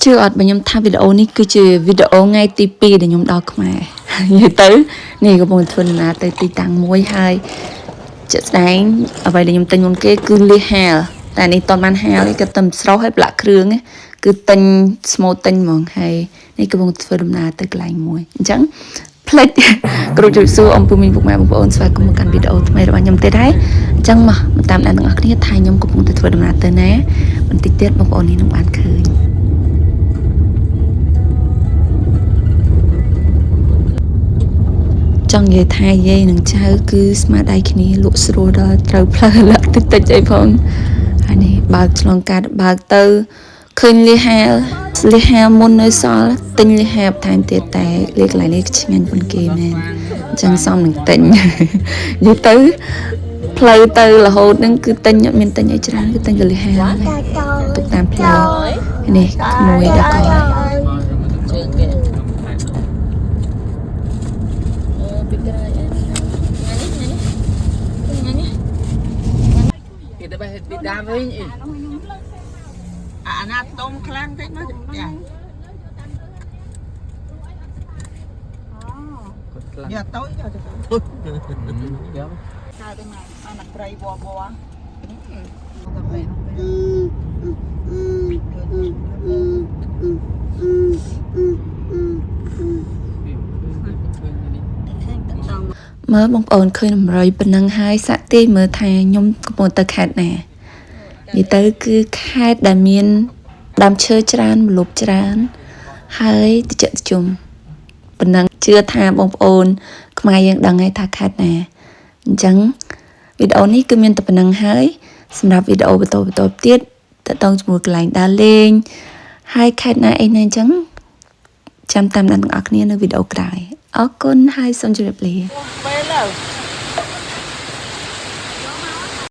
ជឿអត់បើខ្ញុំថាវីដេអូនេះគឺជាវីដេអូថ្ងៃទី2ដែលខ្ញុំដល់ខ្មែរនិយាយទៅនេះកំពុងធ្វើដំណើរទៅទីតាំងមួយហើយជាក់ស្ដែងអ្វីដែលខ្ញុំទិញមុនគេគឺលៀសហាលតែនេះតន់បានហាលទេក៏តែស្រស់ហើយប្រឡាក់គ្រឿងឯងគឺទិញស្មូទិញហ្មងហើយនេះកំពុងធ្វើដំណើរទៅកន្លែងមួយអញ្ចឹងផ្លេច គ្រូជម្រាបសួរអំពូមីងពុកម៉ែបងប្អូនស្វាគមន៍មកកាន់វីដេអូថ្មីរបស់ខ្ញុំទៀតហើយអញ្ចឹងមកមកតាមដានទាំងអស់គ្នាថាខ្ញុំកំពុងតែធ្វើដំណើរទៅណាបន្តិចទៀតបងប្អូននេះនឹងបានឃើញ ចង់និយាយថាយាយនិងចៅគឺស្មារតីគ្នាលក់ស្រួលដល់ត្រូវផ្លូវលាក់តិចតិចអីផងហើយនេះបើកឆ្លងកាត់បើកទៅឃើញលៀសហាលលៀសហាលមុននៅសល់ទិញលៀសហាលបន្ថែមទៀតតែលៀសកន្លែងនេះឆ្ងាញ់ប៉ុនគេមែនអញ្ចឹងសមនឹងទិញ និយាយទៅផ្លូវទៅរហូតហ្នឹងគឺទិញអត់មានទិញអីច្រើនគឺទិញតែលៀសហាលហ្នឹងឯងទុកតាមផ្លូវនេះក្មួយដល់កូន ជើងគេអូពីក្រោយអីថ្ងៃនេះថ្ងៃនេះថ្ងៃនេះ គេទៅបេះពីដើមវិញអី អាណាតុំខ្លាំងតិចមកចា គាត់ខ្លាំង ញ៉ាតូចទៅ យក កើតទៅមកអាណាព្រៃវវវ មើលបងប្អូនឃើញដំរីប៉ុណ្ណឹងហើយសាក់ទាយមើលថាខ្ញុំកំពុងទៅខេត្តណានិយាយទៅគឺខេត្តដែលមានដើមឈើច្រើនម្លប់ច្រើន ហើយត្រជាក់ត្រជុំប៉ុណ្ណឹងជឿថាបងប្អូន ខ្មែរយើងដឹងហើយថាខេត្តណាអញ្ចឹងវីដេអូនេះគឺមានតែប៉ុណ្ណឹងហើយសម្រាប់វីដេអូបន្តបន្តទៀតតកតងជាមួយកន្លែងដើរលេងហើយខេត្តណាអីណាអញ្ចឹងចាំតាមដានទាំងអស់គ្នានៅវីដេអូក្រោយអរគុណហើយសូមជម្រាបលា ពេលទៅ